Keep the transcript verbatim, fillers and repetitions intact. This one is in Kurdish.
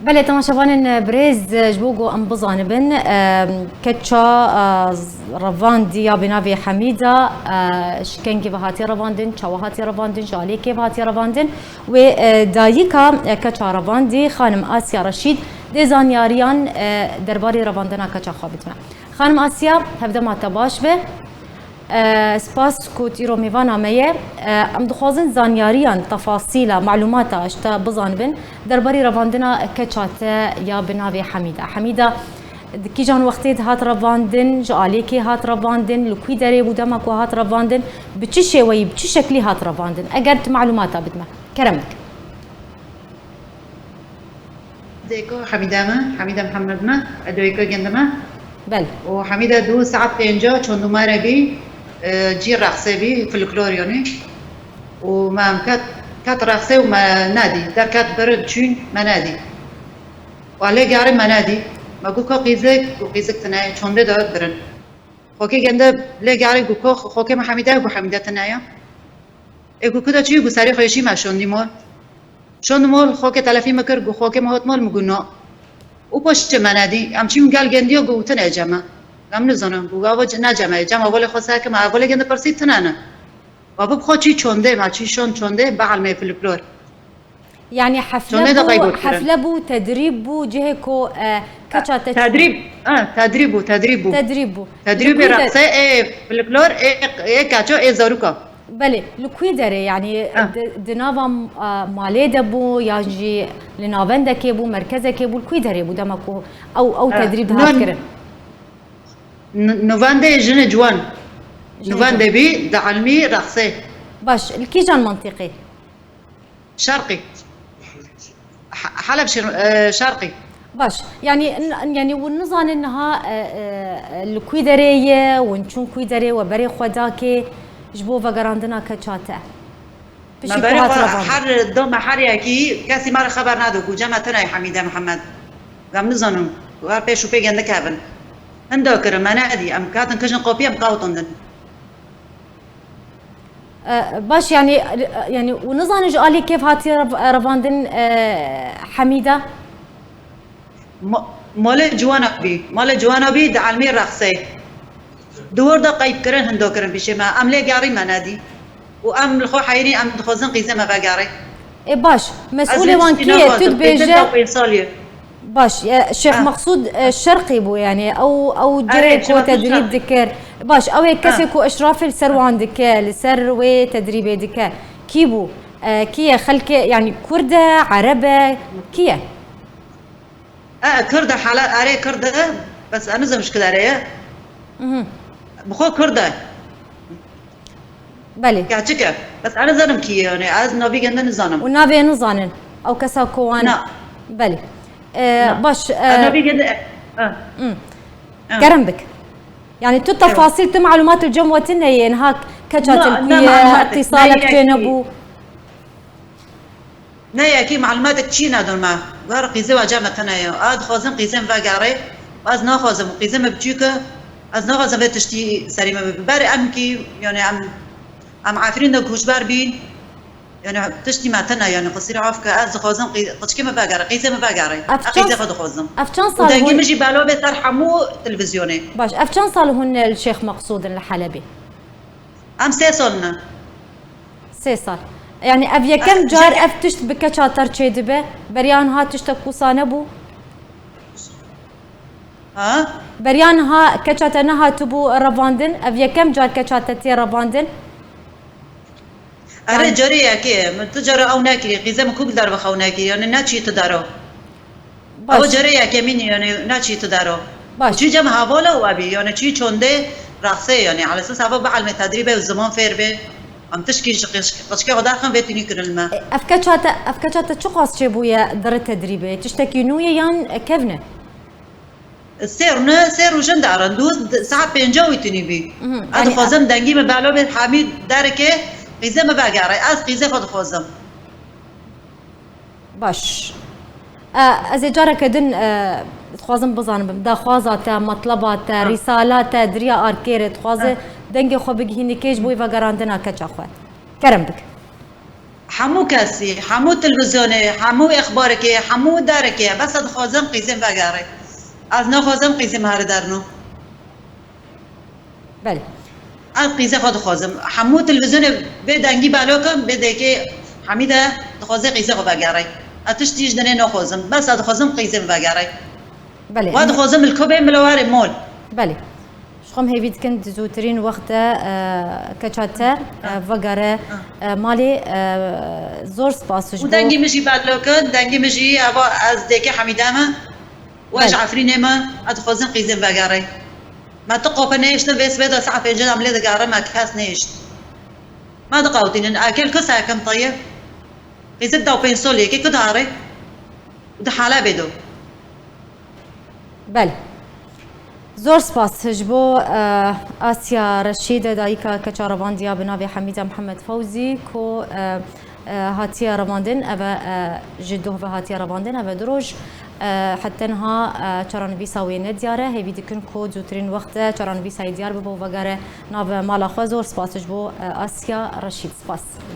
Belê, temaşevanên birêz, ji bo ku em bizanibin, e, keça, e, revandî ya bi navê Hemîda, e, ji kengî ve hatiye revandin, çawa hatiye revandin, ji aliyê kê ve hatiye revandin. Wê, e, dayika, e, keça revandî, xanim Asya Reşîd, dê zanyariyan, e, derbarê revandina keça xwe bidime. Xanim Asya, hevdema te baş be. E, spas ku tu îro mêvana me ye. E, em dixwazin zanyariyan, tefasîla, malûmata ji te bizanibin derbarê revandina keça te ya bi navê Hemîda. Hemîda di kîjan wextê de hat revandin, ji aliyê kê hat revandin, li kwî derê bû dema ku hat revandin, bi çi şêweyî, bi çi şeklî hat revandin? Eger tu malûmata bidime. Kerem bike. Dêko Hemîde me, Hemîde Mihemed me, e, dêko gende me. Belê. Û Hemîde dû saet pênca çondûmare bî, e, cî rexsê bî, folklor yanî. Û me em ket, ket rexsê û me nedî. Derket bir çûn me nedî. Û lê garê me nedî. Me got ka qîzik, û qîzik tine ye, çondê de birin. Xokê gende lê garê got ka xokê me Hemîde, got Hemîde tine ye. Ê got ku de çi, got serê xwe şî me şondî mol. Şond mol, xokê telefî me kir, got xokê me hot mol, min got no. Û poştê me nedî. Em çîm gel gendiya, got tine cem e. Em nizanin, got ava ne cem e. Cem hevalê xwe sekim, hevalê gende pirsî tine ne. Wa bi xwe çî çondê, me çî şond çondê, behelmê folklor. Yani hefle Çondê de bû, qeybot kirin. Hefle bû, tedrîb bû, cihê ku, e, keça te çû. Tedrîb, ha, tedrîb bû, tedrîb bû. Tedrîb bû. Tedrîbê Li ku de- rexsê, ê folklor, ê, ê keça, ê zaruka. Belê, li kwî derê, yanî Ha. di, di nava, a, malê de bû, yan jî li navendekê bû, merkezekê bû, li kwî derê bû dema ku ew, ew Ha, tedrîb dihat non- kirin? N-, nuvendê jine ciwan. Jine Nuvendê ciwan. Bî, di elmî rexsê. Baş, li kîjan mantîqê? Şerqî. He-, Heleb şir-, e, şerqî. Baş. Yanî, n-, yanî hûn nizanin niha, e, e, li kwî derê ye, hûn çûn kwî derê we berê xwe dakê ji bo vegerandina keça te? Piştî Me ku berê hat xwe revandin. Her do me her yekî kesî me re xeber nado ku cem e tune ye Hemîde Mihemed. Em nizanin ku her pêş û pê gendik hebin. Hinda kirin me nedî. Em katin kijin qopî em qewtandin. E, baş, yani, yani, û nizanin ji alî kêv hatiye rev-, revandin, e, Hemîda? Ma-, malê ciwana bî, malê ciwana bî di elmê rexsê. Di wir de qeyb kirin, hindo kirin pişê me. Em lê gerî me nedî. Û em li xwe heyrî, em dixwazin qîzê me vegerê. E, baş, mesûlê wan kî ye? Tu dibêje. Baş, e, Şêx Meqsûd, e, Şerqî bû, yani, ew, ew cihê ku tedrîb dikir. Baş, ew ê kesê ku eşrafê li ser wan dike, li ser wê tedrîbê dike. Kî bû? E, kî ye? Xelkê, yani, Kurd e, Ereb e, kî ye? E, Kurd e, hala erê Kurd e, bes ez nizim ji kidere ye. Mhm. Bi xwe Kurd e. Belê. Keçik e. Bes ez nizanim kî ye, yani ez navî gende nizanim. Û navê nizanin. Ew kesa ku wan. Na. Belê. E, Na. Baş, e, navî gende, e, e. Hmm. E. Kerem bik. Yani tu tefasîl, tu malûmat li cem we tune ye, niha keça te li ku ye, îtîsalek tê nebû. Ne yekî malumatek çî nedon me. Gar qîzê wa cem me tune ye. Ez dixwazim qîzê min vegerê. Ez naxwazim qîzê min biçûk e. Ez naxwazim vê tiştî serî me bibe. Ber em kî, yani em, em Efrîn de koçber bîn. Yani tiştî me tune, yani qisîr af ke, ez dixwazim qî-, qiçkê min vegerê, qîzê min vegerê. Ez qîzê xwe dixwazim. Ev çend sal hûn? Û dengê min jî belav bê ser hemû televîzyonê. Baş, ev çend sal hûn li Şêx Meqsûd in li Helebê? Em sê sal ne. Sê sal. Yani ev yekem car ev tişt bi keça te re çêdibe? Beriya niha tiştek wisa nebû? Ha? Beriya niha keça te nehatibû revandin? Ev yekem car keça te tê revandin? Erê, yani carê yekê, min tu cara ew nekirî, qîze min ku li derve xew nekirî, yani neçî tu dero. Baş. Ew carê yekemîn, yani neçî tu dero. Baş. Çî cem hevala we bî, yani çî çondê rexsê, yani alesas hava bielmê tedrîbê û ziman fêr bê. Em tişkî ji qiç-, qiçkê xwe derxin vê tînî kirin me. E, ev keça te, ev keça te çiqas çêbûye di rê tedrîbê? Tiştekî nû ye yan kevn e? Sê rûne, sê rûjin darin, dû saet pênca wî tînî bî. Mhm, ez yani dixwazim dengî min belo bê hemî derike, qîze min vegerê. Ez qîzê xwe dixwazim. Baş. E, ez ê careke din, e, dixwazim bizanibim, daxwaza te, metleba te, ha, rîsala te, di riya arkêrê dixwaze, ha, dengê xwe bigihînî kê ji bo vegerandina keça xwe. Kerem bike. Hemû kesî, hemû televîzyonê, hemû exbarekê, hemû derekê, bes ez dixwazim qîzên vegerê. Ez naxwazim qîzên here derno. Belê. Ez qîzê xwe dixwazim. Hemû televîzyonê bê dengî belo kin, bê dêkê Hemîde dixwaze qîzê xwe vegerê. Ez tiştî ji dinê naxwazim. Bes ez dixwazim qîzê min vegerê. Belê. Wa dixwazim li ku bê min li warê mol. Belê. Ji xwe hêvî dikin di zûtirîn wext de, e, keça te, e, vegere, e, malê, e, zor spas ji û dengê min jî belo kin, dengê min jî eva ez dêkê Hemîde me. Û ez ji Efrînê me, ez dixwazim qîzê min vegerê. Me tu qope nehiştin vê sibê de saet pêncê de em lê digerin, me kes nehişt. Me diqewtînin, ekel ku sekim tayê. Qîzik da pênc sol yekê ku dare. Û di hala bê do. Belê. Zor spas ji bo, e, Asya Reşîd, dayika keça revandiya bi navê Hemîde Mihemed Fewzî, ku, e, e, hatiye revandin, eve, e, ji doh ve hatiye revandin, eve du roj, e, heta niha, e, çaranivîsa wê nediyar e. Hêvî dikin ku zûtirîn wext de çaranivîsa wê diyar bibe û vegere nav mala xwe. Zor spas ji bo, e, Asya Reşîd. Spas.